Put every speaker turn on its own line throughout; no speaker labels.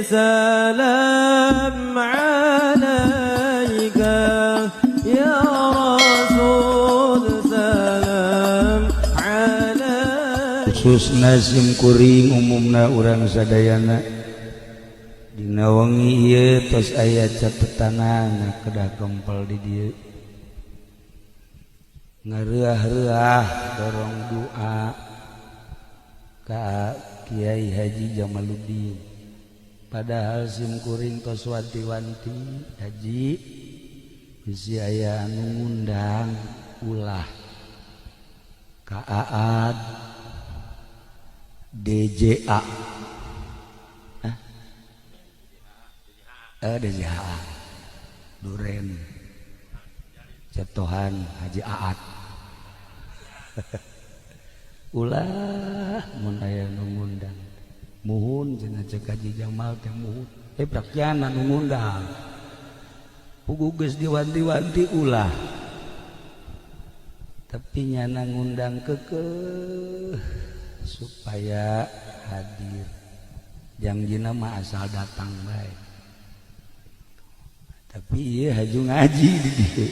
Salam alaika ya Rasul, salam alaika.
Khususna sim kuring, umumna urang sadayana, dina wengi ieu tos aya catetanana kedah kempel di dieu, ngareah-reah dorong doa ka Kiai Haji Jamaluddin. Padahal sim kuring tos wanti-wanti, "Haji, bisi aya anu ngundang, ulah ka Aad DJA." Hah? Eh, DJA Duren Cetohan Haji Aad, "Ulah mun aya nu ngundang." "Muhun," cenah, cek Haji Jamal teh, "muhun." Eh, prakyana nu ngundang puguh geus diwanti-wanti ulah, tapi nyana ngundang kekeh supaya hadir. Jangjina mah asal datang bae, tapi iya haju ngaji di dieu.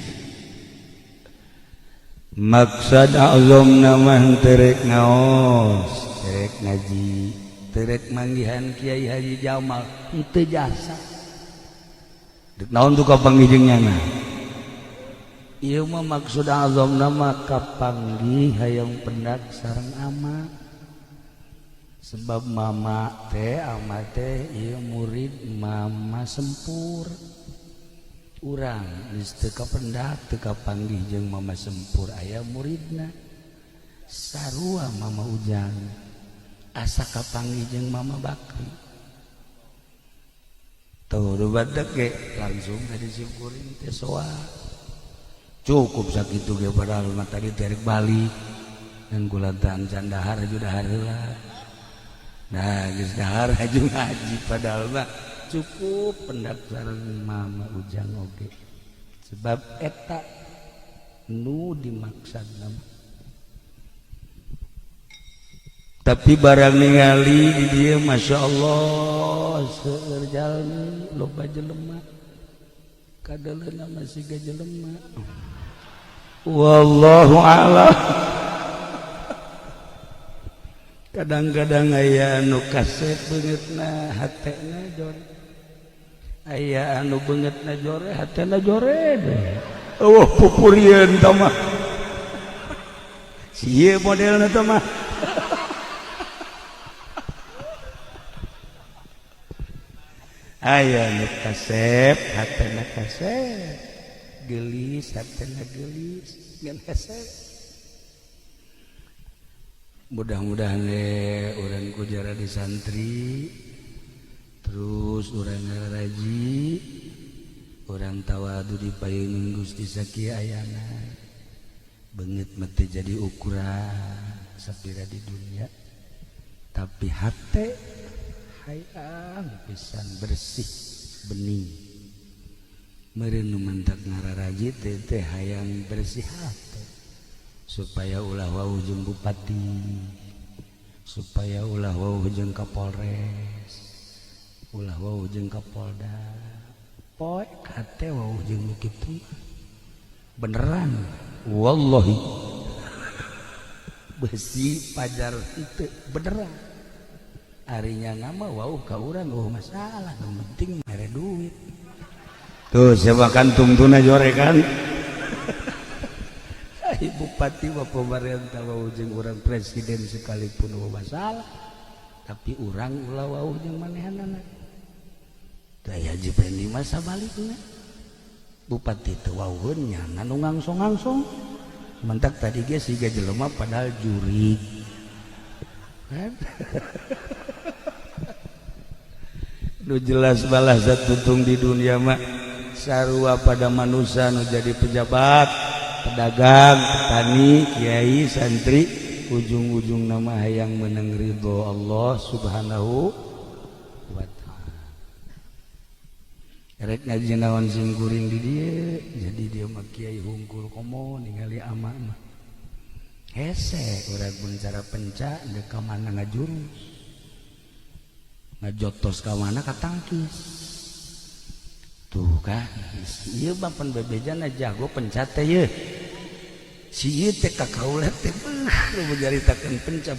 Maksad azam nama terek ngaos, terek ngaji, terek manggihan Kiai Haji Jamal itu jasa. Dek naon tuh kapanggih jeung nyana? Ieu mah maksud azam nama kapanggih hayang pendak sareng ama, sebab mama teh, ama teh ieu murid Mama Sempur. Urang geus teu kapendak, teu kapanggih jeung Mama Sempur, aya muridna sarua Mama Ujang, asa kapanggih jeung Mama Bakri tuh badak ge langsung tadi sim kuring teh soa cukup sakitu ge. Padahal mah tadi terek balik dan kulantaran can dahar, haju dahar heula. Nah, geus dahar haju ngaji. Padahal mah cukup pendak sareng Mama Ujang oge, sebab eta nu dimaksad nama. Tapi barang ningali di dia, Masya Allah, seueur jalmi, loba jelema, kadaleuna masih ga jelema, wallahu a'lam. Kadang-kadang aya anu kasep beungeutna, hatena jore, aya anu beungeutna jore, hatena jore deh. Eueuh pupurieun tah mah, sieu modelna tah mah. Aya nu kasep hatena kasep, gelis hatena gelis, ngan hese. Mudah-mudahan urang ku jaradi santri terus, urang ngaraji, urang tawadu di payun Gusti sakieu ayana. Beungeut mah teu jadi ukuran sapira di dunia, tapi hate hayang pisan bersih bening. Meureun nu mantak ngararaji teh teh hayang bersih hate supaya ulah wawuh jeung bupati, supaya ulah wawuh jeung Kapolres, ulah wawuh jeung Kapolda. Poek hate wawuh jeung nu kitu, beneran wallahi, besi pajar itu beneran. Arinya nama wawuh ka urang, oh masalah, nu penting mere duit. Tuh siapa kantung tuna jore kan. Bupati wa pemerintah wawuh jeung urang, presiden sekalipun eueuh masalah, tapi urang ulah wawuh jeung manehanana. Tah, Haji Pendi mah sabalikna, bupati teu wawuheun, nyana nu ngangsong-ngangsong. Mentak tadi ge siga jelema padahal jurig kan. Nu jelas balas tutung di dunia mah sarua pada manusia, nu jadi pejabat, pedagang, petani, kiai, santri, ujung-ujung nama hayang menang ridho Allah Subhanahu wa Ta'ala. Rek ngaji naon sing kuring di dieu, jadi dia mah kiai hungkul, komo ningali ama mah hese urang pun cara penca deuk ka mana ngajurus. Ngajotos ka mana katangkis. Tuh kan, ieu mah pan bebejana jago penca teh ye. Si ieu teh ka kaula teh beuh, nyaritakeun penca.